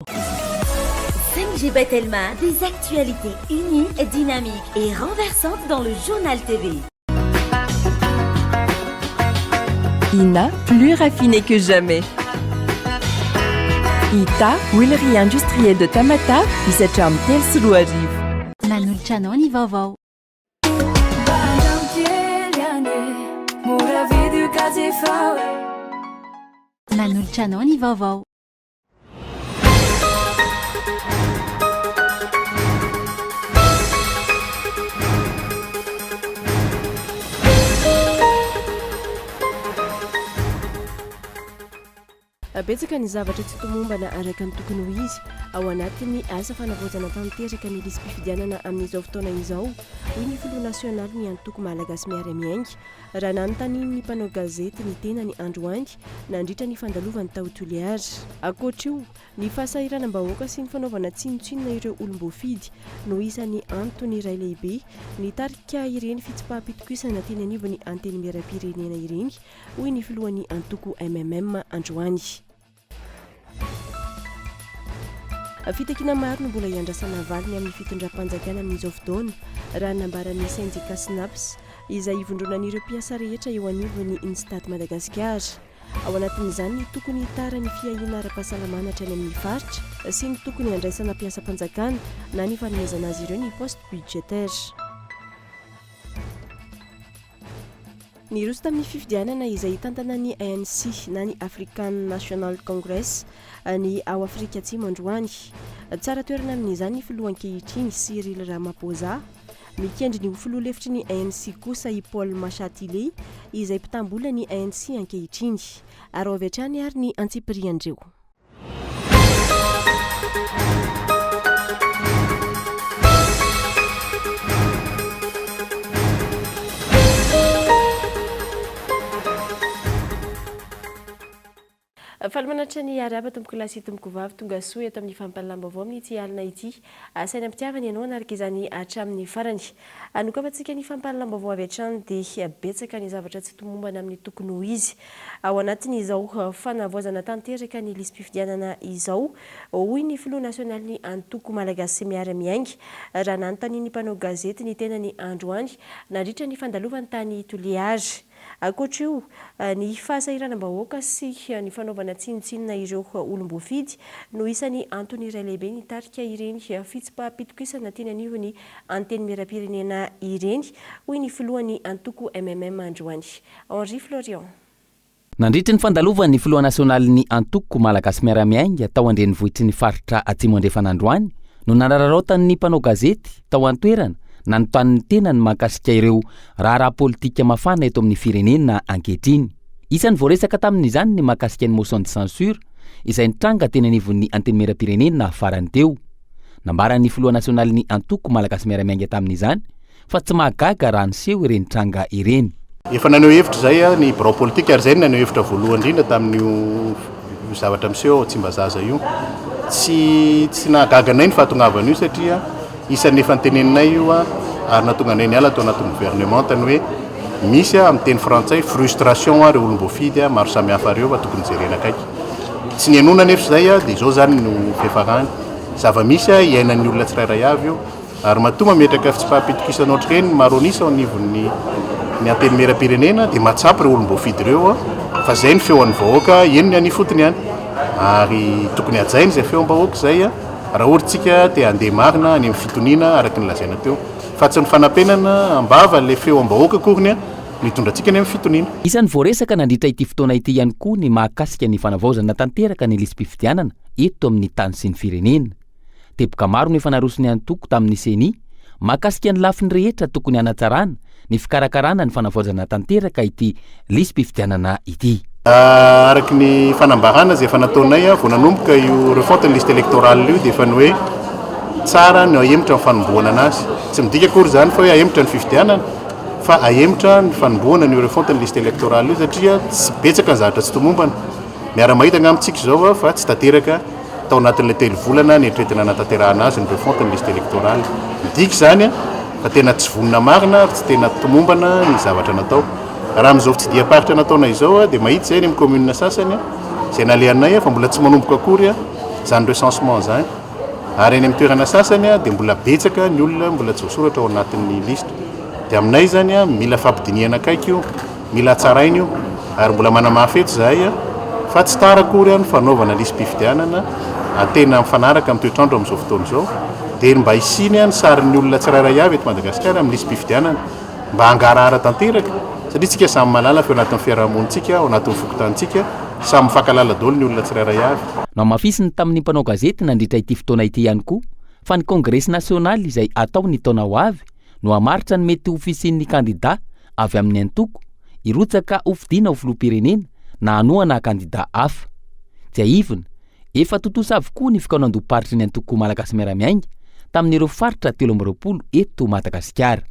5G by Telma, des actualités uniques, dynamiques et renversantes dans le Journal TV. Ina, plus raffiné que jamais. Ita, huilerie industrielle de Tamatave, misy hatramin'ny 2003. Nanolotra anao ny vaovao. Nanolotra anao ny vaovao. Betsaka ny zavatra tsy tomombana araka ny tokony ho izy ao anatin'ny asa fanavaozana tanteraka ny lisi-pifidianana amin'izao fotoana izao, hoy ny filoha nasionalin'ny antoko Malagasy Miara-Miainga, raha nanontanian'ny mpanao gazety ny tenany androany nandritra ny fandalovany tao Toliara. Ankoatra io, ny fahasahiranam-bahoaka sy ny fanaovana tsinontsinona ireo olom-boafidy no isan'ny antony iray lehibe nitarika ireny fitsipaham-pitokisana teny anivon'ny Antenimierampirenena ireny, hoy ny filohan'ny antoko mmm androany. Fitakiana maro no mbola iandrasana valiny amin'ny fitondram-panjakana amin'izao fotoana, raha ny nambaran'ny sendika Cnaps, izay ivondronan'ireo mpiasa rehetra eo anivon'ny Instat Madagasikara. Ao anatin'izany ny tokony hitaran'ny fiahiana ara-pahasalamana hatrany amin'ny faritra sy ny tokony handraisana mpiasam-panjakana na ny fanomezana azy ireo ny poste budgétaire. Niroso tamin'ny fifidianana izay hitantana ny ANC na ny African National Congress ny ao Afrika Atsimo androany. Tsara toerana amin'izany ny filoha ankehitriny Cyril Ramaphosa. Mikendry ny ho filoha lefitry ny ANC kosa i Paul Mashatile izay mpitam-bola ny ANC ankehitriny. Araho avy hatrany ary ny antsipirian'ireo. Faly manatitra ny arahaba tompoko lahy sy tompoko vavy tonga soa eto amin'ny fampahalalam-baovao amin'ity alina ity. Asaina am-pitiavana ianao hanaraka izany hatramin'ny farany. Hanokafantsika ny fampahalalam-baovao avy hatrany dia betsaka ny zavatra tsy tomombana amin'ny tokony ho izy ao anatin'izao fanavaozana tanteraka ny lisi-pifidianana izao, hoy ny filoha nasionalin'ny antoko Malagasy Miara-Miainga raha nanontanian'ny mpanao gazety ny tenany androany nandritra ny fandalovany tany Toliara. Ankoatra io, ny fahasahiranam-bahoaka sy ny fanaovana tsinontsinona ireo olom-boafidy no isan'ny antony iray lehibe nitarika ireny fitsipaham-pitokisana teny anivon'ny Antenimierampirenena ireny, hoy ny filohan'ny antoko mmm androany, Henri Florian. Nandritry ny fandalovan'ny filoha nasionalin'ny antoko Malagasy Miara-Miainga tao an-drenivohitry ny faritra Atsimo Andrefana androany no nanararaotan'ny mpanao gazety tao an-toerana nanontany ny tenany mahakasika ireo raharaha politika mafana eto amin'ny firenena ankehitriny. Isan'ny voaresaka tamin'izany ny mahakasika ny motion de censure izay nitranga teny anivon'ny Antenimierampirenena farany teo. Nambaran'ny filoha nasionalin'ny antoko Malagasy Miara-Miainga tamin'izany fa tsy mahagaga raha niseho ireny tranga ireny. Efa naneho hevitra izay ny birao politika ary izay no naneho hevitra voalohany indrindra tamin'io zavatra miseho ao Tsimbazaza io. Tsy tsy nahagaga anay ny fahatongavan'io satria isan'ny efa noteneninay io ary nahatonga anay niala tao anatin'ny governemanta ny hoe misy amin'ny teny frantsay frustration ireo olom-boafidy maro samihafa ireo fa tokony jerena akaiky. Tsy nihenoana anefa izay dia izao izany no fiafarany. Zava-misy iainan'ny olona tsirairay avy io. Ary matoa mametraka fitsipaham-pitokisana ohatr'ireny ny maro an'isa ao anivon'ny ny Antenimierampirenena dia mahatsapa ireo olom-boafidy ireo fa izay ny feon'ny vahoaka henony any ifotony any ary tokony hajaina izay feom-bahoaka izay raha ohatra isika te handeha marina any amin'ny fitoniana araka ny lazaina teo fa tsy ny fanapenana am-bava ilay feom-bahoaka akoriny no hitondra antsika any amin'ny fitoniana. Isan'ny voaresaka nandritra ity fotoana ity ihany koa ny mahakasika ny fanavaozana tanteraka ny lisi-pifidianana eto amin'ny tany sy ny firenena. Teboka maro no efa naroson'ny antoko tamin'ny Ceni mahakasika ny lafiny rehetra tokony hanatsarana ny fikarakarana ny fanavaozana tanteraka ity lisi-pifidianana ity. Araka ny fanambarana izay efa nataonay vao nanomboka io refonte ny liste électorale io dia efa ny hoe tsara ny ahemotra ny fanombohana anazy. Tsy midika akory izany fa hoe ahemotra ny fifidianana fa ahemotra ny fanombohana an'io refonte ny liste électorale io satria tsy betsaka ny zavatra tsy tomombana. Miara-mahita angamba tsika izao fa tsy tanteraka tao anatin'ilay telovolana neritreretina hanatanterahana azy ny refonte ny liste électorale. Midika izany fa tena tsy vonona marina ary tsy tena tomombana ny zavatra natao. Raha amin'izao fitsidiham-paritra nataonay izao dia mahita izay any amin'ny commune sasany izay nalehanay fa mbola tsy manomboka akory. izany recensement izany. Ary any amin'ny toerana sasany dia mbola betsaka ny olona mbola tsy voasoratra ao anatin'ny lisitra. Dia aminay izany mila fampidinihana akaiky io, mila hatsaraina io ary mbola manamafy eto izahay fa tsy tara akory ny fanaovana lisi-pifidianana tena mifanaraka amin'ny toetr'andro amin'izao fotoana izao dia ny mba hisiany ny sarin'ny olona tsirairay avy eto Madagasikara amin'ny lisi-pifidianana mba hangarahara tanteraka satria tsika samy mahalala fa eo anatin'ny fiarahamonintsika, ao anatin'ny fokontanintsika samy mifankahalala daholo ny olona tsirairay avy. Nohamafisiny tamin'ny mpanao gazety nandritra ity fotoana ity ihany koa fa ny kongresy nasionaly izay hatao ny taona ho avy no hamaritra ny mety ho fisian'ny kandidà avy amin'ny antoko hirotsaka hofidiana ho filoham-pirenena na hanohana kandidà hafa. Tsiahivina, efa tontosa avokoa ny fikaonandoham-paritry ny antoko Malagasy Miara-Miainga tamin'ireo faritra 23 eto Madagasikara.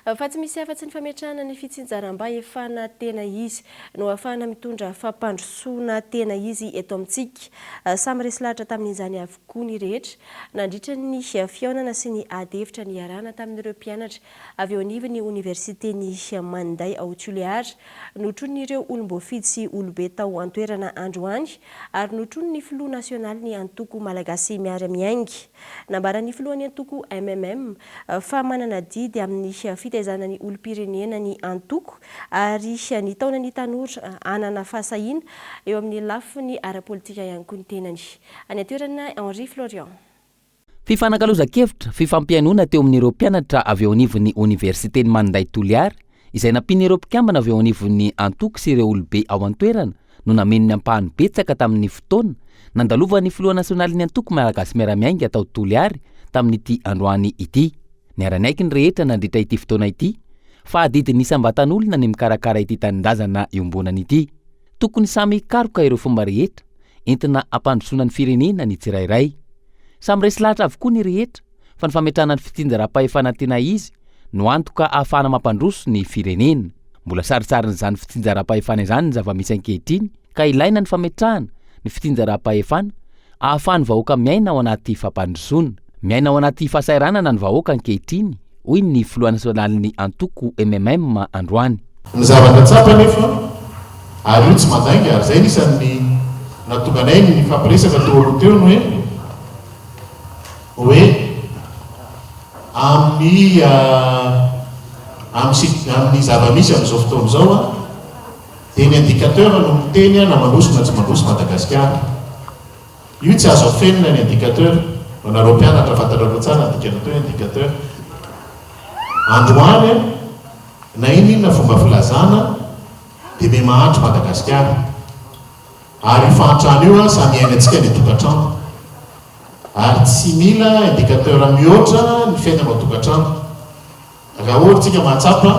Fa tsy misy afa-tsy ny fametrahana ny fitsinjaram-pahefana tena izy no ahafahana mitondra fampandrosoana tena izy eto amintsika. Samy resy lahatra tamin'izany avokoa ny rehetra nandritra ny fihaonana sy ny ady hevitra niarahana tamin'ireo mpianatra avy eo anivon'ny oniversiten'i Maninday ao Tuléar, notronin'ireo olom-boafidy sy olobe tao an-toerana androany ary notronin'ny filoha nasionalin'ny antoko Malagasy Miara-Miainga. Nambaran'ny filohan'ny antoko mmm fa manana adidy amin'ny fitaizana ny olom-pirenena ny antoko ary nitaona ny tanora hanana fahasahiana eo amin'ny lafiny ara-politika ihany koa ny tenany. Any an-toerana Henri Florian. Fifanakalozan-kevitra, fifampihainoana teo amin'ireo mpianatra avy eo anivon'ny Oniversiten'i Maninday Toliara, izay nampian'ireo mpikambana avy eo anivon'ny antoko sy ireo olobe ao an-toerana no nameno ny ampahany betsaka tamin'ny fotoana nandalovan'ny filoha nasionalin'ny antoko Malagasy Miara-Miainga tao Toliary tamin'ity androany ity. Niara-niaiky ny rehetra nandritra ity fotoana ity fa adidin'ny isam-batan'olona ny mikarakara ity tanindrazana iombonana ity. Tokony samy hikaroka ireo fomba rehetra entina hampandrosoana ny firenena ny tsirairay. Samy resy lahatra avokoa ny rehetra fa ny fametrahana ny fitsinjaram-pahefana tena izy no antoka ahafahana mampandroso ny firenena. Mbola sarintsarin'izany fitsinjaram-pahefana izany ny zava-misy ankehitriny ka ilaina ny fametrahana ny fitsinjaram-pahefana ahafahan'ny vahoaka miaina ao anaty fampandrosoana. Miaina ao anaty fahasahiranana ny vahoaka ankehitriny, hoy ny filoha nasionalin'ny antoko mmm androany. Ny zavatra tsapa anefa, ary io tsy mandainga, ary izay anisan'ny nahatonga anay nifampiresaka teo aloha teo ny hoe, hoe amin'ny amin'ny zava-misy amin'izao fotoana izao dia ny indicateur no miteny na mandroso na tsy mandroso Madagasikara. Io tsy azo afenina ny indicateur, ho anareo mpianatra fantatrareo tsara ny dikany atao hoe indicateur. Androany na inona inona fomba filazana dia miha mahantra Madagasikara. Ary io fahantrana io samy iainantsika any an-tokantrano. Ary tsy mila indicateur mihoatra ny fiainana ao an-tokantrano. Raha ohatra tsika mahatsapa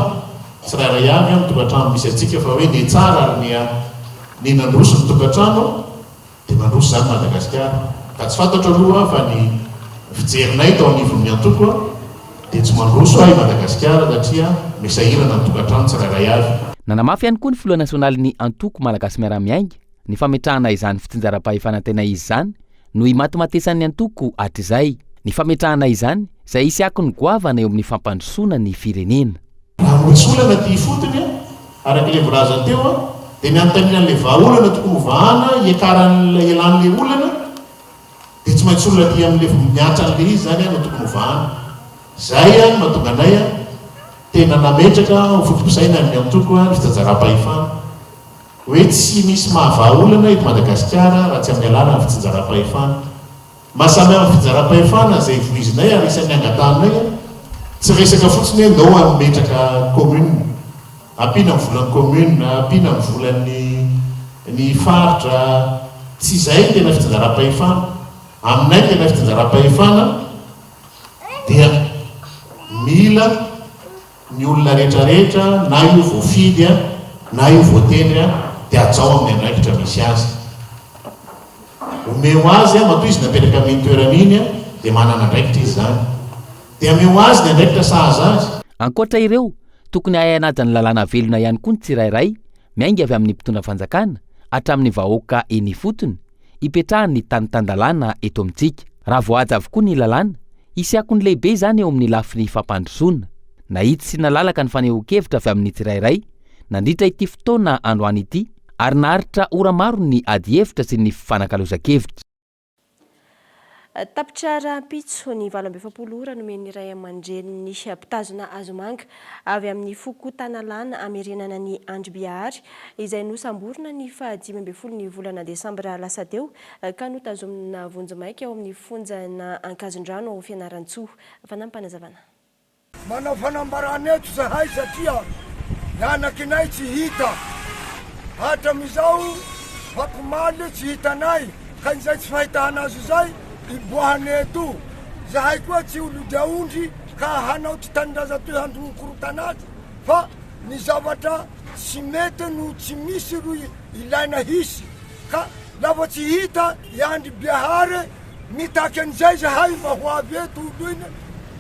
tsirairay avy amin'ny tokantrano misy antsika fa hoe nihatsara ary niha nandroso ny tokantrano dia mandroso izany Madagasikara. Ka tsy fantatro aloha fa ny fijerinay tao anivon'ny antoko dia tsy mandroso i Madagasikara satria misahirana ny tokantrano tsirairay avy. Nanamafy ihany koa ny filoha nasionalin'ny antoko Malagasy Miara-Miainga ny fametrahana izany fitsinjaram-pahefana tena izy izany no imatimatesan'ny antoko hatrizay. Ny fametrahana izany izay hisy akony goavana eo amin'ny fampandrosoana ny firenena. Raha misy olana aty ifotony, araka ilay voalaza teo, dia ny anontaniana an'ilay vahaolana tokony hovahana hiakaran'ilay hialan'ilay olana dia tsy maintsy olona aty amin'ilay mihatra an'ilay izy izany no tokony hovahana. Izay no mahatonga anay tena nametraka ho foto-pisainan'ny antoko ny fitsanjaram-pahefana. Hoe tsy misy mahavaha olana eto Madagasikara raha tsy amin'ny alalan'ny fitsinjaram-pahefana. Maha samy hafa ny fitsinjaram-pahefana izay voizinay ary isan'ny angatahanay, tsy resaka fotsiny hoe ndao hametraka commune, ampiana ny volan'ny commune, ampiana ny volan'ny ny faritra, tsy izay ny tena fitsinjaram-pahefana. Aminay ny tena fitsinjaram-pahefana dia mila. Ny olona rehetra rehetra na io voafidy a, na io voatendry a, dia hajao amin'ny andraikitra misy azy. Omeo azy a, matoa izy napetraka amin'iny toerana iny a, dia manana andraikitra izy izany. Dia ameo azy ny andraikitra sahaza azy. Ankoatra ireo, tokony hahay hanaja ny lalàna velona ihany koa ny tsirairay, miainga avy amin'ny mpitondra fanjakana hatramin'ny vahoaka eny ifotony, hipetrahan'ny tany tan-dalàna eto amintsika. Raha voahaja avokoa ny lalàna, hisy akony lehibe izany eo amin'ny lafiny fampandrosoana. Nahitsy sy nalalaka ny fanehoan-kevitra avy amin'ny tsirairay nandritra ity fotoana androany ity. ary naharitra ora maro ny adihevitra sy ny fifanakalozan-kevitra. Tapitra rahampitso ny 48 ora nomen'ny ray aman-drenin'ny mpitazona hazomanga avy amin'ny foko Tanalana hamerenana an'i Andry Biahary izay nosamborina ny faha 15 ny volana desambra lasa teo ka notazomina vonjimaika ao amin'ny fonjan'Ankazondrano ao Fianarantsoa. Fanampin'panazavana. Manao fanambarana eto zahay satria ny anakinay tsy hita hatramizao fakomaly tsy hitanay ka izay tsy fahitana azy izay iboahany eto. Zahay koa tsy olo-diaondry ka hanao ty tanindraza toy handrokorotana azy fa ny zavatra tsy mety no tsy misy ro ilaina hisy ka lava tsy hita i Andry Biahary. Mitaky an'izay zahay mba ho avy eto olo iny,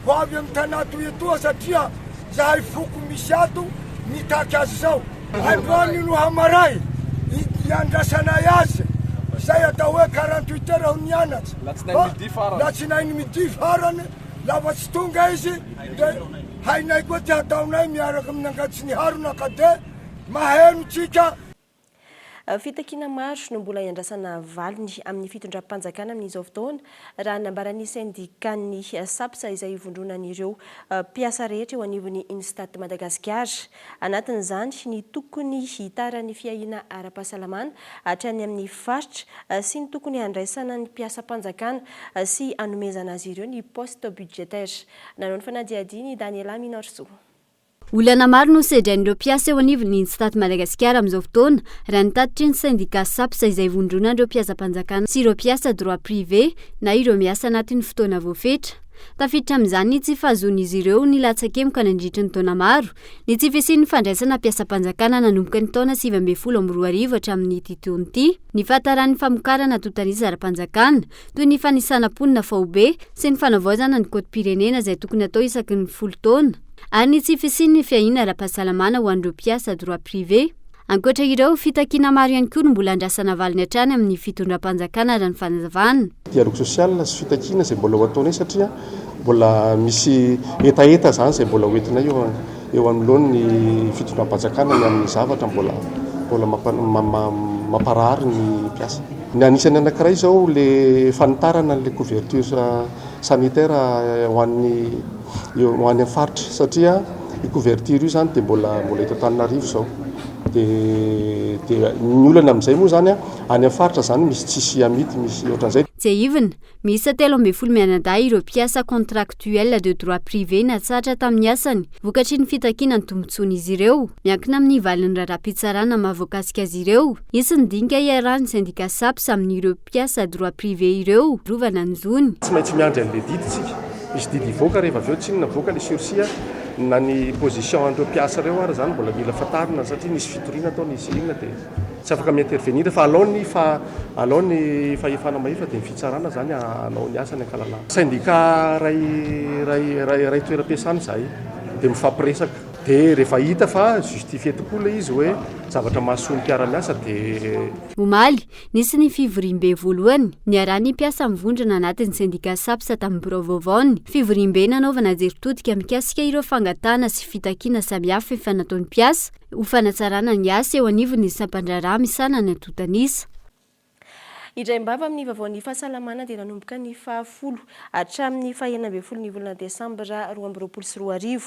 ho avy amin'ny tanà toy etoa satria zahay foko misy ato mitaky azy izao. Androany no hamaray iandrasanay azy, izay atao hoe 48 heures aho nianatra. Latsinainy midi farany, lava tsy tonga izy dia hainay koa ty hataonay miaraka amin'ny Ankatsiniharona ka dia maheno tsika. Fitakiana maro no mbola iandrasana valiny amin'ny fitondram-panjakana amin'izao fotoana, raha nambaran'ny sendikan'ny SAPS izay ivondronan'ireo mpiasa rehetra eo anivon'ny Instat Madagasikara. Anatin'izany ny tokony hitaran'ny fiahiana ara-pahasalamana hatrany amin'ny faritra sy ny tokony handraisana ny mpiasam-panjakana sy hanomezana azy ireo ny poste budgétaire. Nanao ny fanadihadiana i Daniela Minorsoa. Olana maro no sedrain'ireo mpiasa eo anivon'ny Instat Madagasikara amin'izao fotoana, raha ny tatitry ny sendika SAPS izay ivondronan'ireo mpiasam-panjakana sy ireo mpiasa droit privé na ireo miasa anatin'ny fotoana voafetra. Tafiditra amin'izany ny tsy fahazoan'izy ireo ny latsakemboka nandritry ny taona maro, ny tsy fisian'ny fandraisana mpiasam-panjakana nanomboka ny taona 2019 hatramin'ity taona ity, ny fahataran'ny famokarana antontan'isa ara-panjakana toy ny fanisana mponina faobe sy ny fanavaozana ny kaotim-pirenena izay tokony hatao isaky ny 10 taona. Ary ny tsy fisian'ny fiahiana ara-pahasalamana ho an'ireo mpiasa droit privé. Ankoatra ireo, fitakiana maro ihany koa no mbola andrasana valiny hatrany amin'ny fitondram-panjakana raha ny fanazavana. Dialogue social sy fitakiana izay mbola ho ataonay satria mbola misy hetaheta izany izay mbola ho entinay eo eo anoloan'ny fitondram-panjakana ny amin'ny zavatra mbola mbola mamparary ny mpiasa. Ny anisan'ny anankiray izao ilay fanitarana an'ilay couverture sanitaire ho an'ny eo any amin'ny faritra satria io couverture io izany dia mbola mbola eto Antananarivo izao. Dia dia ny olana amin'izay moa izany an, any amin'ny faritra izany misy tsisy amidy, misy ohatran'izay. Tsiahivina, miisa 13 mianadahy ireo mpiasa contractuels de droit privé natsahatra tamin'ny asany vokatry ny fitakiana ny tombontsoan'izy ireo. Miankina amin'ny valin'ny raharaham-pitsarana mahavoakasika azy ireo. Hisy ny dinika iarahan'ny sendika SAPS amin'ireo mpiasa droit privé ireo rovana ny zony. Tsy maintsy miandry an'ilay didy isika. Misy didy hivoaka rehefa avy eo tsy inona mivoaka ilay sursis na ny position an'ireo mpiasa ireo ary izany mbola mila fantarina satria nisy fitoriana tao nisy inona dia tsy afaka mi-intervenir fa alao ny fa alao ny fahefana mahefa dia ny fitsarana izany hanao ny asany an-kalalahana. Syndicat iray iray iray iray toeram-piasana izahay dia mifampiresaka. Dia rehefa hita fa justifié tokoa ilay izy hoe zavatra mahasoa ny mpiara-miasa dia. Omaly, nisy ny fivoriambe voalohany niarahan'ny mpiasa mivondrona anatin'ny sendika SAPS tamin'ny birao vaovaony. Fivoriambe nanaovana jery todika mikasika ireo fangatahana sy fitakiana samihafa efa nataon'ny mpiasa ho fanatsarana ny asa eo anivon'ny sampan-draharaha misahana ny antontan'isa. Indraim-bava amin'ny vaovaon'ny fahasalamana dia nanomboka ny faha-10 hatramin'ny faha-16 ny volana desambra 2022.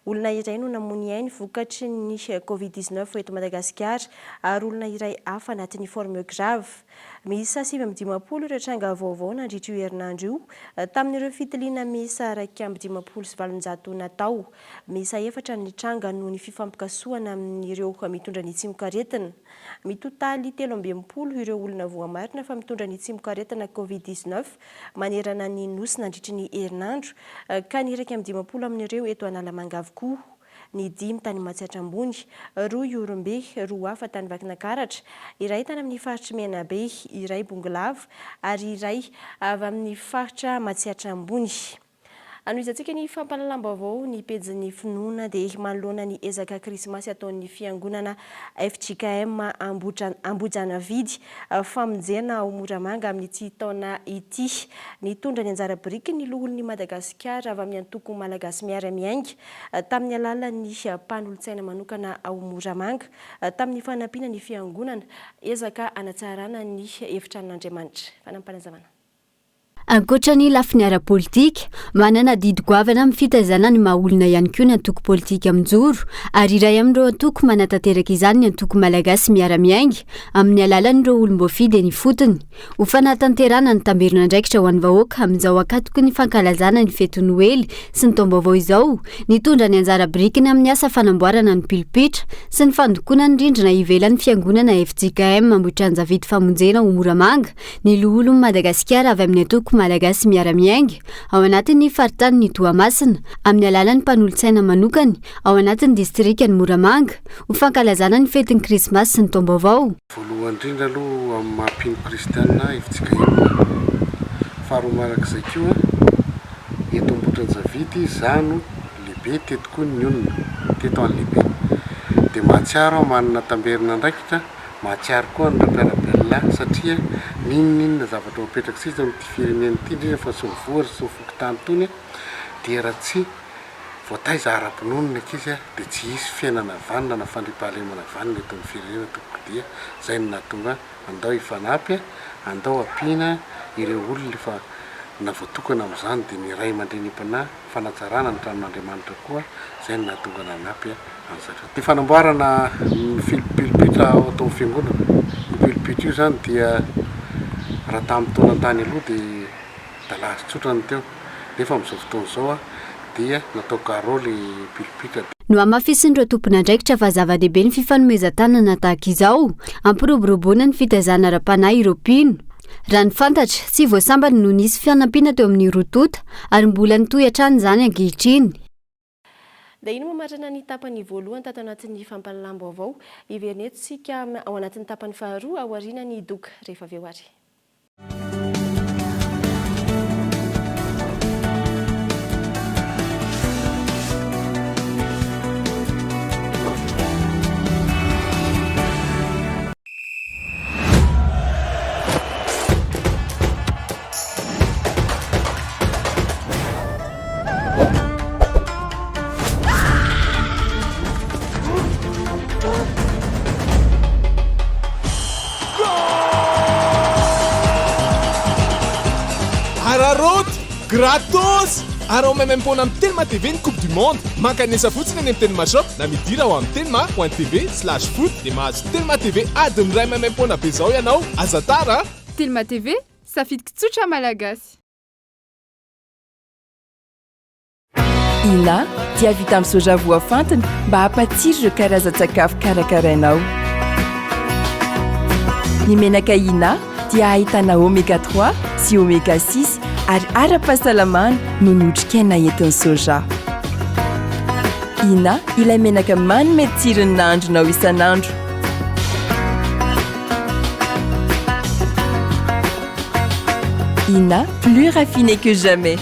Olona iray no namoy ny ainy vokatry ny Covid 19 eto Madagasikara ary olona iray hafa anatin'ny forme grave. Miisa 59 ireo tranga vaovao nandritra io herinandro io tamin'ireo fitiliana miisa 851 natao. Miisa efatra ny tranga noho ny fifampikasohana amin'ireo mitondra ny tsimokaretina. Mitotaly 63 ireo olona voamarina fa mitondra ny tsimokaretina Covid 19 manerana ny Nosy nandritry ny herinandro, ka ny 51 amin'ireo eto Analamanga avokoa, ny dimy tany Matsiatra Ambony, roa Ihorombe, roa hafa tany Vakinakaratra, iray tany amin'ny faritr'i Menabe, iray Bongolava ary iray avy amin'ny faritra Matsiatra Ambony. Anohizantsika ny fampahalalam-baovao ny pejin'ny finoana dia manoloana ny ezaka krismasy ataon'ny fiangonana fjkm Ambohijanavidy famonjena ao Moramanga amin'ity taona ity. Nitondra ny anjara biriky ny loholon'i Madagasikara avy amin'ny antoko Malagasy Miara-Miainga tamin'ny alalan'ny mpanolotsaina manokana ao Moramanga tamin'ny fanampiana ny fiangonana ezaka hanatsarana ny efitranon'Andriamanitra. Fanampinazavana. Ankoatra ny lafiny ara-politika, manana adidy goavana amin'ny fitaizana ny maha olona ihany koa ny antoko politika mijoro ary iray amin'ireo antoko manatanteraka izany ny antoko Malagasy Miara-Miainga amin'ny alalan'ireo olom-boafidy eny ifotony. Ho fanatanterahana ny tamberin'andraikitra ho an'ny vahoaka amin'izao ankatoky ny fankalazana ny fety Noely sy ny taom-baovao izao, nitondra ny anjara birikiny amin'ny asa fanamboarana ny pilipitra sy ny fandokoana ny rindrina ivelan'ny fiangonana fjkm Ambohitranjavidy Famonjena ao Moramanga Ny loholon'i Madagasikara avy amin'ny antoko Malagasy Miara-Miainga ao anatin'ny faritanin'i Toamasina, amin'ny alalan'ny mpanolotsaina manokany ao anatin'ny distrikan'i Moramanga, ho fankalazana ny fetin'ny Krismasy sy ny taom-baovao. Voalohany indrindra aloha amin'ny maha mpino kristiana fjkm. Faharoa marak'izay koa, eto Ambohitranjavidy izaho no lehibe, teto koa ny nionona, teto aho no lehibe. Dia mahatsiaro aho manana tamberin'andraikitra. Mahatsiaro koa an'ireo mpiara-belona ahy satria n'inon'inona zavatra ho apetrak'isika eto amin'ity firenena ity, indrindra fa sy ny vohitra sy ny fokontany itony dia raha tsy voataiza ara-pinoana ny ankizy dia tsy hisy fiainana vanona na fandriampahalemana vanona eto amin'ny firenena tompoko dia izay no nahatonga andao hifanampy, andao ampiana ireo olona efa na voatokana amin'izany dia ny ray aman-drenim-panahy fanatsarana ny tranon'Andriamanitra koa izay no nahatonga nanampy an'zareo. Ny fanamboarana ny pilipitra ao atao amin'ny fiangonana, io pilipitra io izany dia raha tamin'ny taona tany aloha dia dalazy tsotra no teo, nefa amin'izao fotoana izao dia natao carreau le pilipitra. Nohamafisin'ireo tompon'andraikitra fa zava-dehibe ny fifanomezan-tanana tahaka izao, hampiroboroboana ny fitaizana ara-panahy ireo mpino. Raha ny fantatra, tsy vao sambany no nisy fanampiana teo amin'ny roa tonta ary mbola nitohy hatrany izany ankehitriny. Dia iny mamarana ny tapany voalohany tato anatin'ny fampahalalam-baovao. Hiverina eto isika ao anatin'ny tapany faharoa aorian'ny doka rehefa avy eo ary. Araraoty! Gratos! Araho maimaimpoana amin'ny Telma TV ny Coupe du Monde. Mankanesa fotsiny any amin'ny Telma Shop na midira ao amin'ny telma point tv slash foot dia mahazo Telma TV adiny iray maimaimpoana be izao ianao. Aza tara a! Telma TV, safidiko tsotra Malagasy. Ina dia vita amin'ny soja voafantina mba hampatsiro ireo karazan-tsakafo karakarainao. Ny menaka Ina dia ahitana oméga 3 sy oméga 6 ary ara-pahasalamana noho ny otrikaina entin'ny soja. Ina ilay menaka manome tsiro ny nahandronao isan'andro. Ina, plus raffiné que jamais.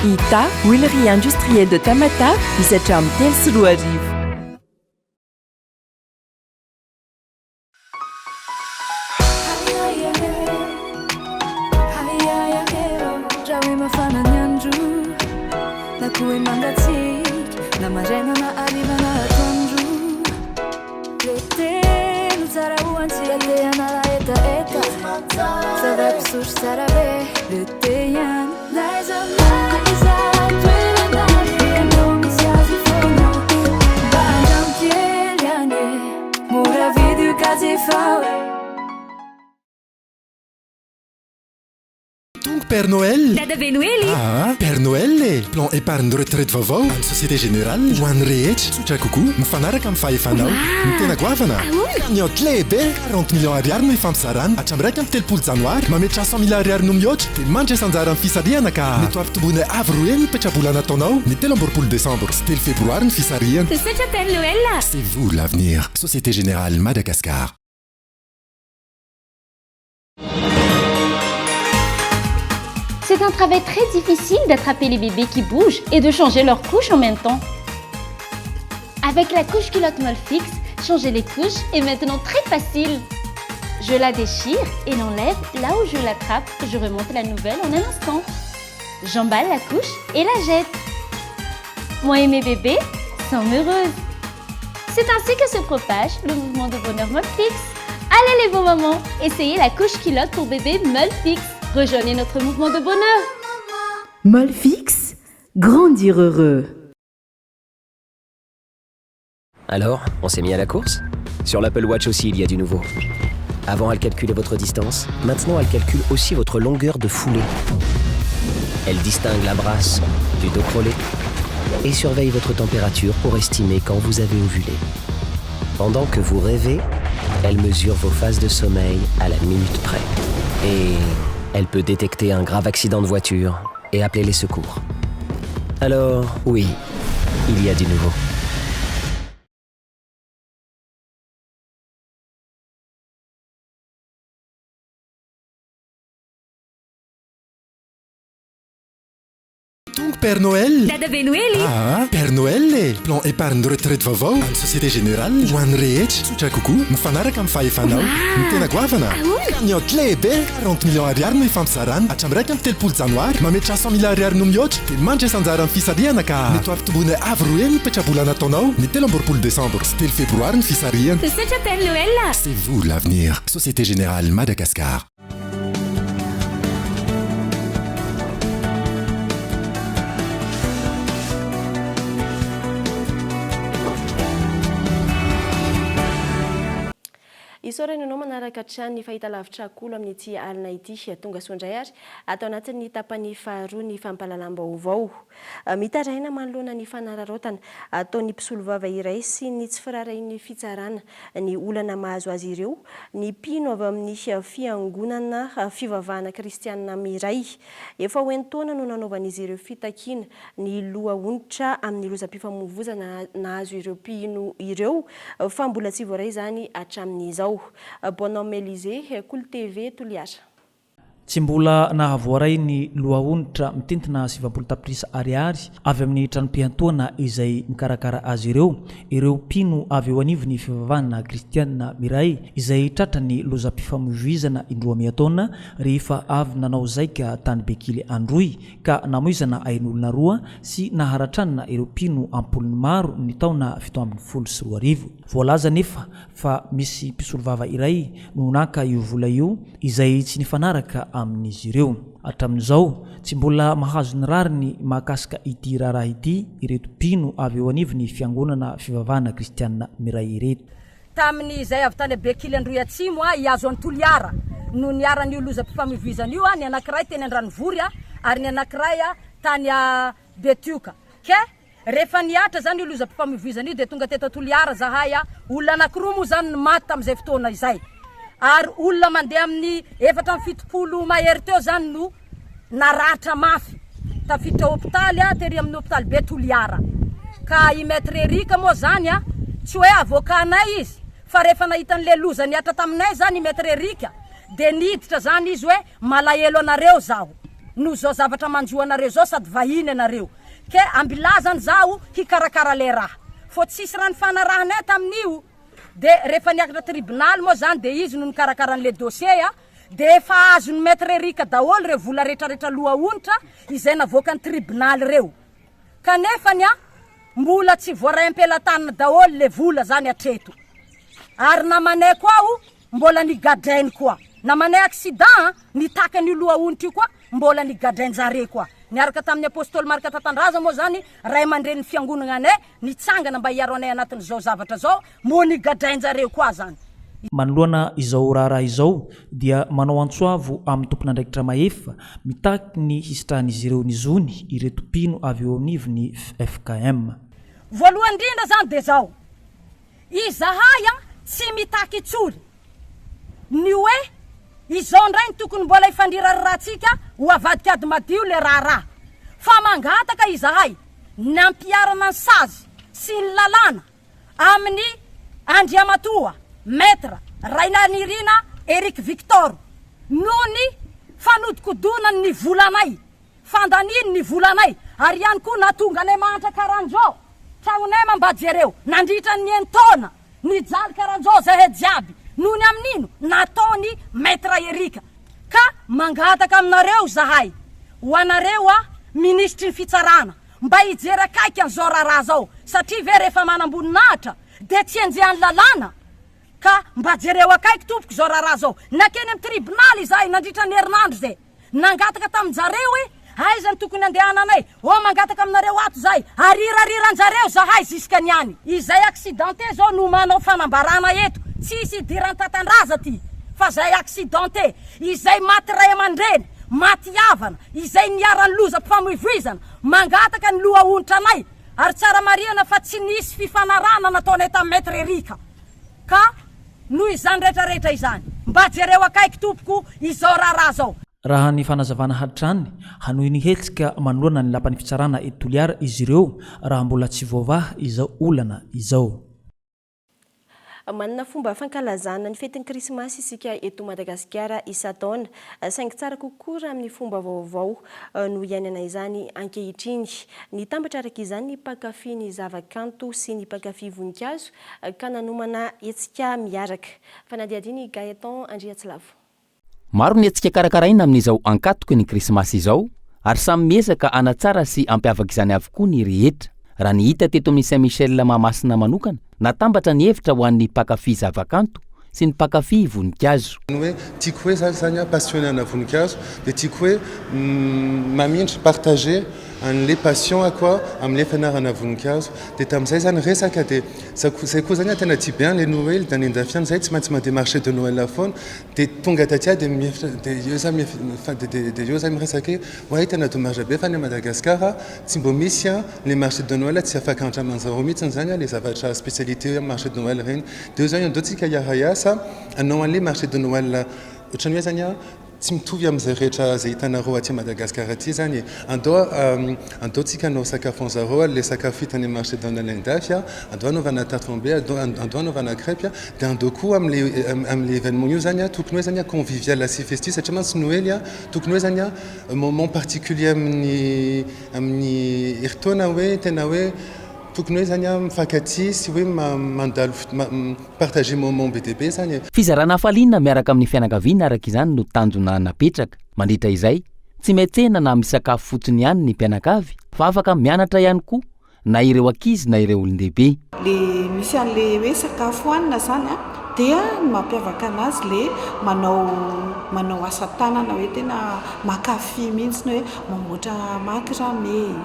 Ita, huilerie industrielle de Tamatave, misy hatramin'ny 2003. Tonga Père Noël! Dadabe Noely! Aa Père Noël e! Plan épargne retraite vaovao an'ny Société Générale ho an'ny rehetra. Tsotra kokoa, mifanaraka amin'ny fahefanao. Ny tena goavana? Cagnotte lehibe! 40 millions ariary no ifampizarana hatramin'ny 31 janoary. Mametraha 100 mille ariary no mihoatra dia mandraisa anjara amin'ny fisarihana ka mety ho ampitomboinay avo roa heny ny petrabola nataonao ny 23 desambra sy 3 febroary ny fisarihana. Misaotra Père Noël a! C'est vous l'avenir. Société Générale Madagascar. Tsy C'est un travail très difficile d'attraper les bébés qui bougent et de changer leur couche en même temps. Avec la couche culotte Molfix, changer les couches est maintenant très facile. Je la déchire et l'enlève là où je l'attrape. Je remonte la nouvelle en un instant. J'emballe la couche et la jette. Moi et mes bébés sommes heureuses. C'est ainsi que se propage le mouvement de bonheur Molfix. Allez les beaux mamans, essayez la couche culotte pour bébé Molfix. Rejoignez notre mouvement de bonheur. Molfix, grandir heureux. Alors, on s'est mis à la course Sur l'Apple Watch aussi, il y a du nouveau. Avant, elle calculait votre distance. Maintenant, elle calcule aussi votre longueur de foulée. Elle distingue la brasse du dos crawlé et surveille votre température pour estimer quand vous avez ovulé. Pendant que vous rêvez, elle mesure vos phases de sommeil à la minute près. Et elle peut détecter un grave accident de voiture et appeler les secours. Alors, oui, il y a du nouveau. Tonga Père Noël! Dadabe Noely! Aa Père Noël e! Plan épargne retraite vaovao an'ny Société Générale ho an'ny rehetra, tsotra kokoa, mifanaraka amin'ny fahefanao. Ny tena goavana? Cagnotte lehibe! 40 millions ariary no ifampizarana hatramin'ny 31 janoary. Mametraha 100 mille ariary no mihoatra dia mandraisa anjara amin'ny fisarihana ka mety ho ampitomboinay avo roa heny ny petrabola nataonao ny 23 desambra sy 3 febroary ny fisarihana. Misaotra Père Noël! C'est vous l'avenir. Société Générale Madagascar. Isaorana ianao manaraka hatrany ny fahitalavitra Kolo amin'ity alina ity. Tonga soa indray ary ato anatin'ny tapany faharoa ny fampahalalam-baovao. Mitaraina manoloana ny fanararaotana ataon'ny mpisolovava iray sy ny tsy firaharahian'ny fitsarana ny olana mahazo azy ireo ny mpino avy amin'ny fiangonana fivavahana kristianina miray. Efa ho enin-taona no nanaovan'izy ireo fitakiana ny loha onitra amin'ny lozam-pifamoivozana nahazo ireo mpino ireo fa mbola tsy voaray izany hatramin'izao. Bonhomme Elysée, Kolo TV, Toliara. Tsy mbola nahavoaray ny lohahonitra mitentina 90 tapitrisa ariary avy amin'ny tranom-piantohana izay mikarakara azy ireo, ireo mpino avy eo anivon'ny fivavahana kristiana miray izay tratran'ny lozam-pifamoivoizana indroa miataona rehefa avy nanao zaika tany Bekily Androy ka namoizana ain'olona roa sy naharatranana ireo mpino am-polony maro ny taona 2017. Voalaza anefa fa misy mpisolovava iray no naka io vola io izay tsy nifanaraka amin'izy ireo. Hatramin'izao, tsy mbola mahazo ny rariny mahakasika ity raharaha ity ireto mpino avy eo anivon'ny fiangonana fivavahana kristiana miray ireto. Tamin'ny izay avy tany Bekily Androy Atsimo hihazo an'i Toliara no niharan'io lozam-pifamoivoizana io, ny anankiray teny Andranovory ary ny anankiray tany Betioka. Ke Rehefa nihatra izany io lozam-pifamoivoizana io dia tonga teto Toliara zahay, olona anankiroa moa izany no maty tamin'izay fotoana izay ary olona mandeha amin'ny 74 mahery teo izany no naratra mafy tafiditra hopitaly tery amin'ny hopitaly be Toliara. Ka i Maître Eric moa izany tsy hoe avocat-nay izy fa rehefa nahita an'ilay loza nihatra taminay izany i Maître Eric dia niditra izany izy hoe malahelo anareo zaho noho izao zavatra manjo anareo izao sady vahiny ianareo. Ke ambilazany zaho hikarakara le raha. Fô tsisy raha nifanarahanay tamin'io de rehefa niakatra tribonaly moa zany de izy no nikarakara an'le dossier a, de efa azon'i Maître Eric daholo reo vola retraretra loha onitra izay navoakan'ny tribonaly reo. Kanefany a mbola tsy voaray am-pelatanana daholo le vola zany hatreto. Ary namanay koa ao mbola nigadrainy koa. Namanay accident a, nitaky an'io loha onitra io koa mbola nigadrain-jare koa. Niaraka tamin'ny Apostoly Marc Tatandraza moa izany, ray aman-drenin'ny fiangonagna anay, nitsangana mba hiaro anay anatin'izao zavatra izao, moa nigadrain-jareo koa izany. Manoloana izao raharaha izao dia manao antso avo amin'ny tompon'andraikitra mahefa mitaky ny hisitrahan'izy ireo ny zony ireto mpino avy eo anivon'ny ffkm. Voalohany indrindra izany dia izao, izahay tsy mitaky intsony ny hoe izao indray no tokony mbola hifandrirarirantsika ho avadika ady madio le raharaha fa mangataka izahay ny hampiharana ny sazy sy ny lalàna amin'ny Andriamatoa Maître Rainanirina Eric Victor noho ny fanodikodonany ny volanay. Fandaniany ny volanay ary ihany koa nahatonga anay mahantra karanjao. Tragnonay ma mba jereo nandritra ny enin-taona nijaly karanjao zahay jiaby noho ny amin'ino nataony Maitre Eric. Ka mangataka aminareo zahay ho anareo a Minisitry ny fitsarana mba hijery akaiky an'izao raharaha zao satria ve rehefa manamboninahitra dia tsy enjehan'ny lalàna ka mba jereo akaiky tompoko izao raharaha zao. Nakeny amin'ny tribonaly izahay nandritra ny herinandro zay. Nangataka tamin-jareo hoe aiza no tokony handehananay, oh mangataka aminareo ato zahay, arirariran-jareo zahay jusque ny any. Izay accidenté zao no manao fanambarana eto, tsisy idiran-tatandraza ty fa zay accidenté, izay maty ray aman-dreny, maty havana, izay niharan'ny lozam-pifamoivoizana, mangataka ny loha onitra anay, ary tsara marihana fa tsy nisy fifanarahana nataonay tamin'i Maître Eric ka. Noho izany rehetra rehetra izany, mba jereo akaiky tompoko izao raharaha zao. Raha ny fanazavana hatrany, hanohy ny hetsika manoloana ny lapan'ny fitsarana eto Toliara izy ireo raha mbola tsy voavaha izao olana izao. Manana fomba fankalazana ny fetin'ny Krismasy isika eto Madagasikara isan-taona, saingy tsara kokoa raha amin'ny fomba vaovao no iainana izany ankehitriny. Nitambatra araka izany ny mpankafy ny zavakanto sy ny mpankafy voninkazo ka nanomana hetsika miaraka. Fanadihadiana i Gaëtan Andriatsilavo. Maro ny hetsika karakaraina amin'izao ankatoky ny krismasy izao ary samy miezaka hanatsara sy hampiavaka izany avokoa ny rehetra. Raha ny hita teto amin'ny Saint Michel Mahamasina manokana, natambatra ny hevitra ho an'ny mpankafy zavakanto sy ny mpankafy voninkazo. Ny hoe tiako hoe za zany passionné ana voninkazo dia tiako hoe mamindra, partager, an'le passion ako amin'le fianarana voninkazo dia tamin'izay zany resaka dia za zay koa zany tena tia be an'le Noely dia any an-dafy any zay tsy maintsy mandeha marché de Noël foana dia tonga taty aho dia mihevitra dia eo za mihevitra dia dia eo za miresaka hoe oay tena dommage be fa any Madagascar tsy mbo misy an le marché de Noël tsy afaka andraman'zareo mihitsy zany le zavatra spécialité marché de Noël ireny dia eo zany andao tsika hiara-hiasa hanao an'le marché de Noël ohatran'ny hoe zany an Tsy mitovy amin'izay rehetra izay hitanareo aty Madagascar aty izany e! Andao andao tsika hanao sakafo anzareo a, le sakafo hita any amin'ny marché d'Andalinandafy a, andao hanaovana tarte flambée, andao andao hanaovana crêpe a, dia andao koa amin'le amin'le événement io zany a, tokony hoe zany a convivial sy festif satria mantsy Noely a, tokony hoe zany a moment particulier amin'ny amin'ny herintaona hoe tena hoe tokony hoe zany a mifankatia sy hoe mandalo Partager moment be dia be zany e. Fizarana hafaliana miaraka amin'ny fianakaviana araka izany no tanjona napetraka. Mandritra izay, tsy miantsena na misakafo fotsiny ihany ny mpianakavy fa afaka mianatra ihany koa na ireo ankizy na ireo olon-dehibe. Le misy an'le hoe sakafo hohanina zany a, dia ny mampiavaka anazy le manao manao asa tanana hoe tena mankafy mihitsy hoe mamboatra macrame,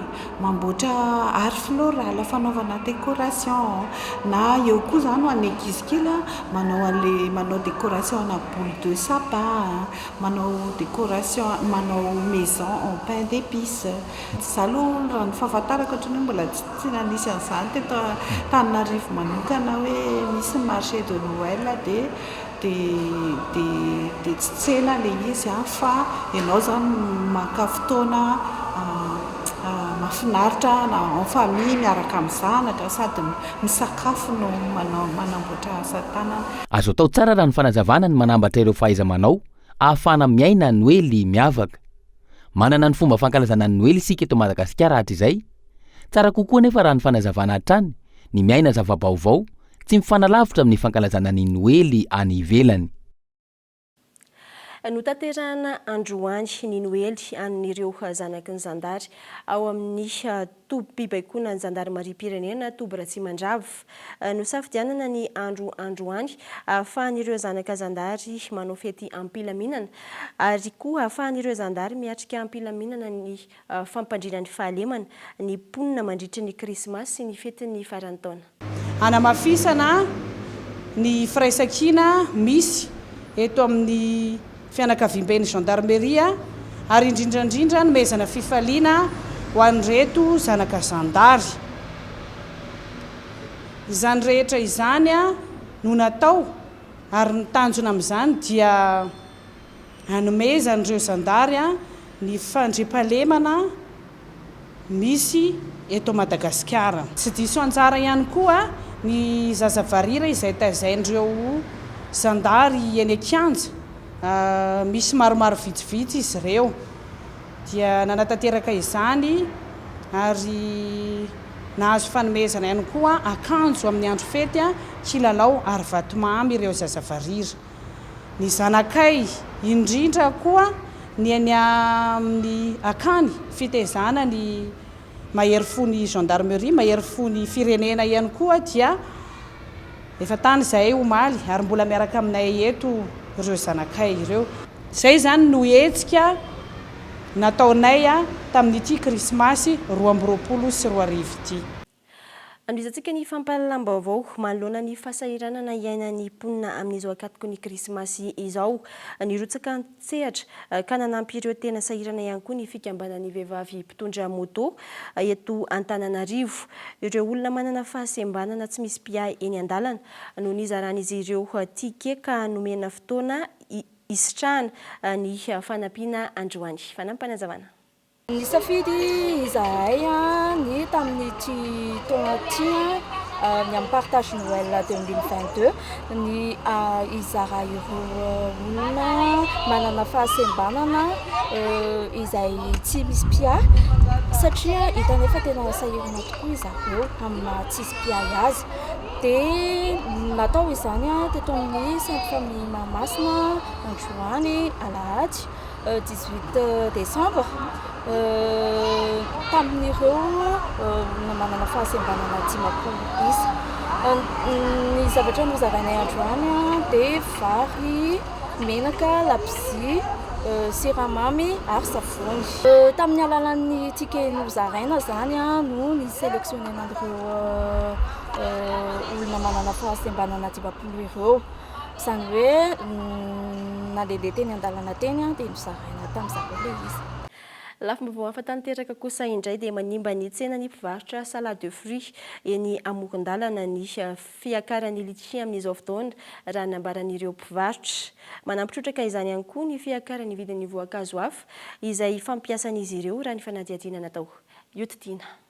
Mamboatra art floral fanaovana décoration na eo koa izany ho an'ny ankizy kely manao an'ilay manao décoration ana boule de sapin, manao décoration manao maison en pain d'épices. Izaho aloha raha ny fahafantarako ohatran'ny hoe mbola tsy nanisy an'izany teto Antananarivo manokana hoe misy ny marché de Noël dia dia dia dia tsy tsena ilay izy an, fa ianao izany maka fotoana mahafinaritra na en famille miaraka amin'ny zanaka sady misakafo no manao manamboatra asa tanana. Azo atao tsara raha ny fanazavana ny manambatra ireo fahaiza-manao ahafahana miaina Noely miavaka. Manana ny fomba fankalazana ny Noely isika eto Madagasikara hatrizay. Tsara kokoa anefa raha ny fanazavana hatrany ny miaina zava-baovao tsy mifanalavitra amin'ny fankalazana ny Noely any ivelany. Notanterahana androany ny Noely an'ireo zanaky ny zandary ao amin'ny tobim-pibaikoana ny zandarimariam-pirenena Toby Ratsimandrava. Nosafidianana ny andro androany ahafahan'ireo zanaka zandary manao fety am-pilaminana ary koa ahafahan'ireo zandary miatrika am-pilaminana ny fampandriana ny fahalemana ny mponina mandritry ny krismasy sy ny fetin'ny faran'ny taona. Hanamafisana ny firaisankina misy eto amin'ny fianakaviamben'ny Gendarmerie ary indrindra indrindra hanomezana fifaliana ho an'ireto zanaka zandary. Izany rehetra izany no natao ary ny tanjona amin'izany dia hanomezan'ireo zandary ny fandriampahalemana misy eto Madagasikara. Tsy diso anjara ihany koa ny zaza varira izay taizain'ireo zandary eny an-kianja, misy maromaro vitsivitsy izy ireo. Dia nanatanteraka izany ary nahazo fanomezana ihany koa akanjo amin'ny andro fety, kilalao ary vatomamy ireo zaza varira. Ny zanakay indrindra koa ny eny amin'ny akany fitaizana ny mahery fo ny gendarmerie, mahery fo ny firenena ihany koa dia efa tany izahay omaly ary mbola miaraka aminay eto ireo zanakay ireo. Izay izany no hetsika nataonay tamin'ity krismasy 2022 ity. Andohizantsika ny fampahalalam-baovao manoloana ny fahasahiranana iainan'ny mponina amin'izao ankatoky ny krismasy izao. Nirotsaka an-tsehatra ka nanampy ireo tena sahirana ihany koa ny fikambanan'ny vehivavy mpitondra moto eto Antananarivo. Ireo olona manana fahasembanana tsy misy mpiahy eny an-dalana no nizaran'izy ireo ticket ka nomena fotoana hisitrahana ny fanampiana androany. Fanampim-panazavana. Nisafidy izahay ny tamin'ity taona ity ny amin'ny partage Noël 2022 ny hizara ireo olona manana fahasembanana izay tsy misy mpiahy satria hitanay fa tena sahirana tokoa izareo amin'ny maha tsisy mpiahy azy. Dia natao izany teto amin'ny Sainte Famille Mahamasina androany alahady. 18 décembre tamin'ireo olona manana fahasembanana 50 isa. Ny zavatra nozarainay androany dia vary, menaka, labozia, siramamy ary savony. Tamin'ny alalan'ny ticket nozaraina izany no ni-selectionner-na an'ireo olona manana fahasembanana 50 ireo. Izany hoe nandehandeha teny an-dalana teny dia nozaraina tamin'ny zareo ilay izy. Lafim-baovao hafa tanteraka kosa indray dia manimba ny tsenan'ny mpivarotra salade de fruits eny amoron-dalana ny fiakaran'ny litchi amin'izao fotoana, raha ny nambaran'ireo mpivarotra. Manampy trotraka izany ihany koa ny fiakaran'ny vidin'ny voankazo hafa izay fampiasan'izy ireo, raha ny fanadihadiana natao. Iotitiana.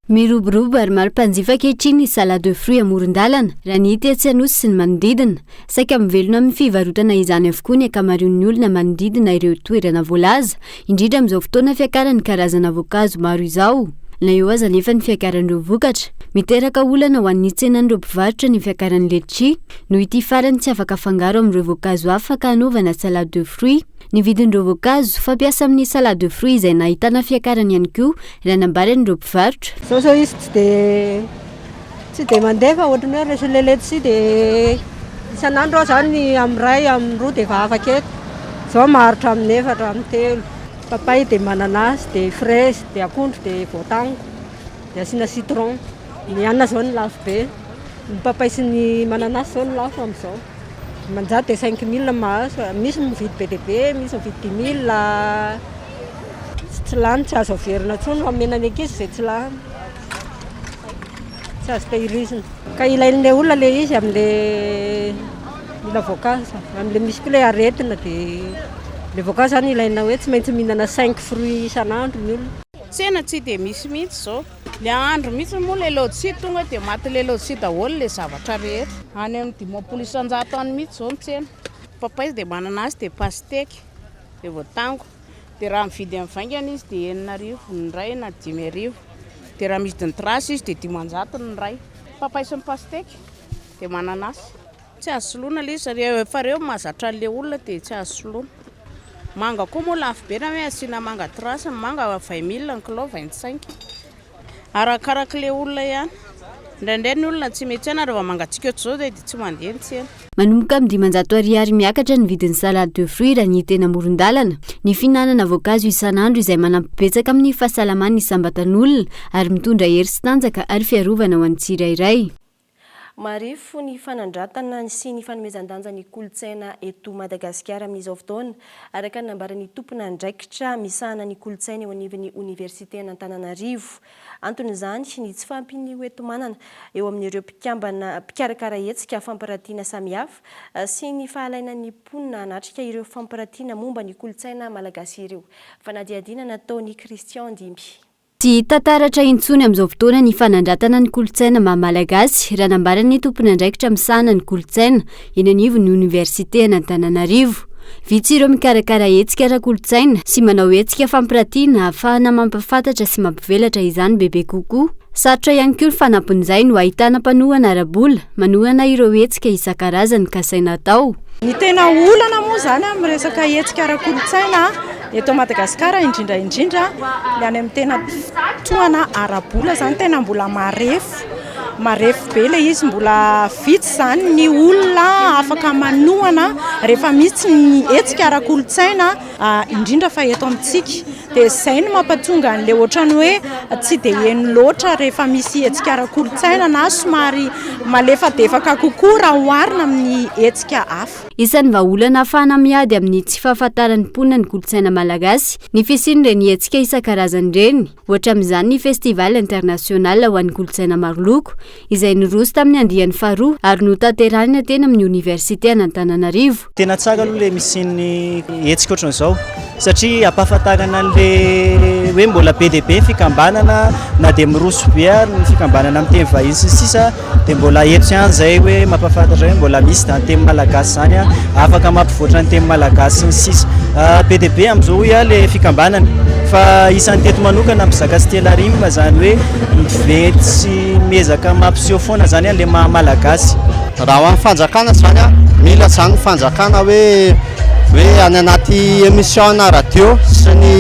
Miroborobo ary maro mpanjifa ankehitriny ny salade de fruits amoron-dalana, raha ny hita etsy Anosy sy ny manodidina. Saika mivelona amin'ny fivarotana izany avokoa ny ankamaroan'ny olona manodidina ireo toerana voalaza, indrindra amin'izao fotoana fiakaran'ny karazana voankazo maro izao. Na eo aza anefa ny fiakaran'ireo vokatra, miteraka olana ho an'ny tsenan'ireo mpivarotra ny fiakaran'ny letchi, noho ity farany tsy afaka afangaro amin'ireo voankazo hafa ka hanaovana salade de fruits. Ny vidin'ireo voankazo fampiasa amin'ny salade de fruits izay nahitana fiakarany ihany koa raha nambaran'ireo mpivarotra. Zao zao izy tsy de tsy de mandeha fa ohatran'ny hoe resin'ilay letchi de isan'andro aho zany amin'ny iray amin'ny roa de efa afaka eto. Zao maharitra amin'ny efatra amin'ny telo. Papay de mananasy de fraise de akondro de voatango de asiana citron. Ny anana zao no lafo be. Ny papay sy ny mananasy zao no lafo amin'izao. Dimanjato dia 5000 mahazo, misy mividy be dia be, misy mividy 5000, tsy lany tsy azo averina intsony fa omena ny ankizy izay tsy lany, tsy azo tehirizina. Ka ilain'ilay olona ilay izy amin'ilay mila voankazo, amin'ilay misy koa ilay aretina dia ilay voankazo izany ilaina hoe tsy maintsy mihinana cinq fruits isan'andro ny olona. Tsena tsy dia misy mihitsy izao. Le andro mihitsy moa le lodsia tonga dia maty le lodsia daholo le zavatra rehetra. Any amin'ny 50% any mihitsy zao ny tsena. Papay dia mananasy dia pasteky dia voatango. Dia raha mividy amin'ny vaingana izy dia 6000 ny iray na 5000. Dia raha mividy ny trace izy dia 500 ny iray. Papay sy ny pasteky dia mananasy. Tsy azo soloina ilay izy satria efa ireo mahazatra an'ilay olona dia tsy azo soloina. Manga koa moa lafo be na hoe asiana manga trace, ny manga 20 mille ny kilao, 25. Arakarak'ilay olona ihany. Indraindray ny olona tsy miantsena rehefa mangatsiaka ohatr'izao dia tsy mandeha ny tsena. Manomboka amin'ny 500 ariary miakatra ny vidin'ny salade de fruits raha ny hita eny amoron-dalana. Ny fihinanana voankazo isan'andro izay manampy betsaka amin'ny fahasalaman'ny isam-batan'olona ary mitondra hery sy tanjaka ary fiarovana ho an'ny tsirairay. Marefo ny fanandratana sy ny fanomezan-danja ny kolontsaina eto Madagasikara amin'izao fotoana, araka ny nambaran'ny tompon'andraikitra misahana ny kolontsaina eo anivon'ny Oniversiten'Antananarivo. Anton'izany ny tsy fahampian'ny hoenti-manana eo amin'ireo mpikambana mpikarakara hetsika fampirantiana samihafa sy ny fahalainan'ny mponina hanatrika ireo fampirantiana momba ny kolontsaina malagasy ireo. Fanadihadiana nataon'i Christian Ndimby. Tsy hita taratra intsony amin'izao fotoana ny fanandratana ny kolontsaina maha Malagasy, raha nambaran'ny tompon'andraikitra misahana ny kolontsaina eny anivon'ny oniversiten'Antananarivo. Vitsy ireo mikarakara hetsika ara-kolontsaina sy manao hetsika fampiratiana ahafahana mampahafantatra sy mampivelatra izany bebe kokoa. Sarotra ihany koa ny fanampin'izay no ahitana mpanohana ara-bola manohana ireo hetsika isan-karazany kasaina atao. Ny tena olana moa izany amin'ny resaka hetsika ara-kolontsaina eto Madagasikara indrindra indrindra ny any amin'ny tena tohana ara-bola izany tena mbola marefo, marefo be ilay izy, mbola vitsy izany ny olona afaka manohana rehefa misy ny hetsika ara-kolontsaina indrindra fa eto amintsika. Dia izay no mampatonga an'ilay ohatran'ny hoe tsy dia heno loatra rehefa misy hetsika ara-kolontsaina na somary malefadefaka kokoa raha oharina amin'ny hetsika hafa. Isan'ny vahaolana ahafahana miady amin'ny tsy fahafantaran'ny mponina ny kolontsaina malagasy ny fisian'ireny hetsika isan-karazany ireny. Ohatra amin'izany ny Festival International ho an'ny kolontsaina maroloko izay niroso tamin'ny andiany faharoa ary notanterahina teny amin'ny oniversite an'Antananarivo. Tena tsara aloha ilay misian'ny hetsika ohatran'izao satria ampahafantarana an'ilay hoe mbola be dia be ny fikambanana na dia miroso be ary ny fikambanana amin'ny teny vahiny sy ny sisa dia mbola eto ihany izay hoe mampahafantatra hoe mbola misy izany teny malagasy izany afaka mampivoatra ny teny malagasy sy ny sisa. Be dia be amin'izao hoy aho ilay fikambanana fa isan'ny teto manokana Mpizaka sy Telarim izany hoe miventy sy miezaka mampiseho foana izany ilay maha malagasy. Raha ho an'ny fanjakana izany an, mila izany ny fanjakana hoe hoe any anaty émission na radio sy ny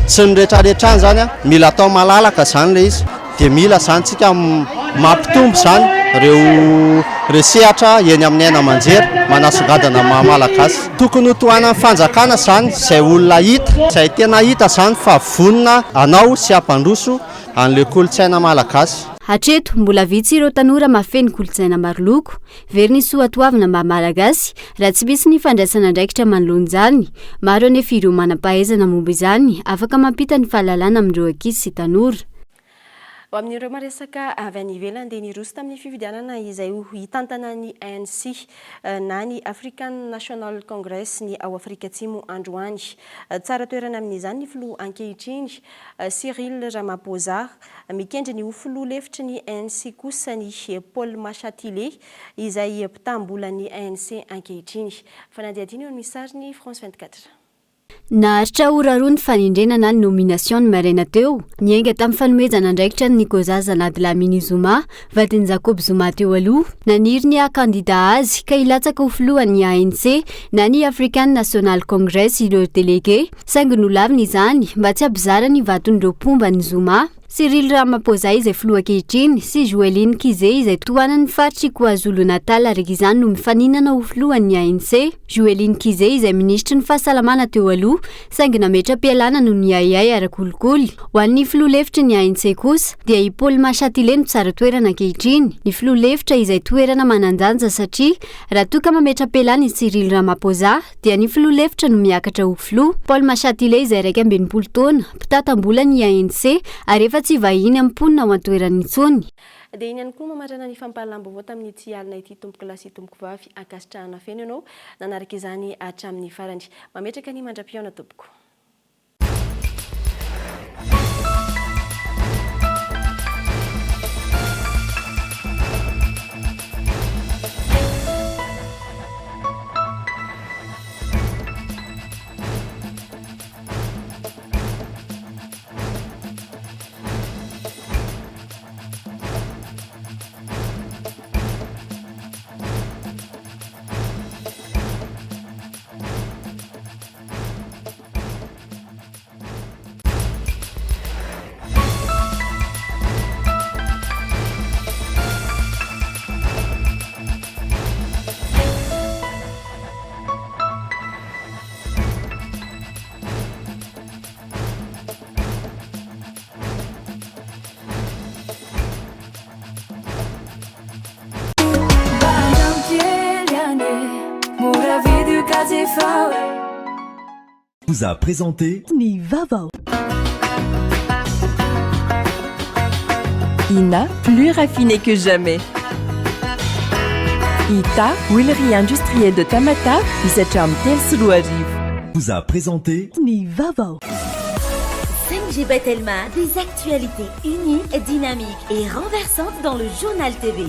sy ny rehetrarehetra any izany an, mila atao malalaka izany ilay izy, dia mila izany tsika mampitombo izany ireo ireo sehatra eny amin'ny haino aman-jery manasongadina ny maha malagasy. Tokony ho tohanan'ny fanjakana izany izay olona hita, izay tena hita izany fa vonona hanao sy hampandroso an'ilay kolontsaina malagasy. Hatreto, mbola vitsy ireo tanora mahafehy ny kolontsaina maroloko. Very ny soatoavina maha malagasy raha tsy misy ny fandraisana andraikitra manoloana izany. Maro anefa ireo manam-pahaizana momba izany afaka mampita ny fahalalana amin'ireo ankizy sy tanora. Ho amin'ireo maresaka avy any ivelany dia niroso tamin'ny fifidianana izay ho hitantana ny ANC na ny African National Congress ny ao Afrika Atsimo androany. Tsara toerana amin'izany ny filoha ankehitriny Cyril Ramaphosa. Mikendry ny ho filoha lefitry ny ANC kosa ny Paul Mashatile izay mpitam-bolan'ny ANC ankehitriny. Fanadihadiana eo amin'ny sarin'ny France 24. Naharitra ora roa ny fanendrena na ny nomination ny maraina teo. Niainga tamin'ny fanomezana andraikitra an'i Nkosazana Dlamini Zuma, vadin'i Jacob Zuma teo aloha. Naniry ny haha kandida azy ka hilatsaka ho filohan'ny ANC na ny African National Congress ireo delege, saingy nolaviny izany mba tsy hampizara ny vaton'ireo mpomba an'i Zuma. Cyril Ramaphosa izay filoha ankehitriny sy Zweli Mkhize izay tohanan'ny faritr'i KwaZulu-Natal araka izany no mifaninana ho filohan'ny ANC. Zweli Mkhize izay minisitry ny fahasalamana teo aloha saingy nametra-pialana noho ny ahiahy ara-kolikoly. Ho an'ny filoha lefitry ny ANC kosa dia i Paul Mashatile no tsara toerana ankehitriny. Ny filoha lefitra izay toerana manan-danja satria raha toa ka mametra-pialana i Cyril Ramaphosa dia ny filoha lefitra no miakatra ho filoha. Paul Mashatile izay 61 taona, mpitantam-bola ny ANC ary efa tsy vahiny amin'ny mponina ao an-toerana intsony. Dia iny ihany koa mamarana ny fampahalalam-baovao tamin'ity alina ity tompokolahy sy tompokovavy ankasitrahana feno ianao nanaraka izany hatramin'ny farany. Mametraka ny mandra-pihaona tompoko. Vous a présenté ny vaovao. Ina, plus raffiné que jamais. Ita, huilerie industrielle de Tamatave, misy hatramin'ny 2003. Vous a présenté ny vaovao. 5G by Telma, des actualités uniques, dynamiques et renversantes dans le journal TV.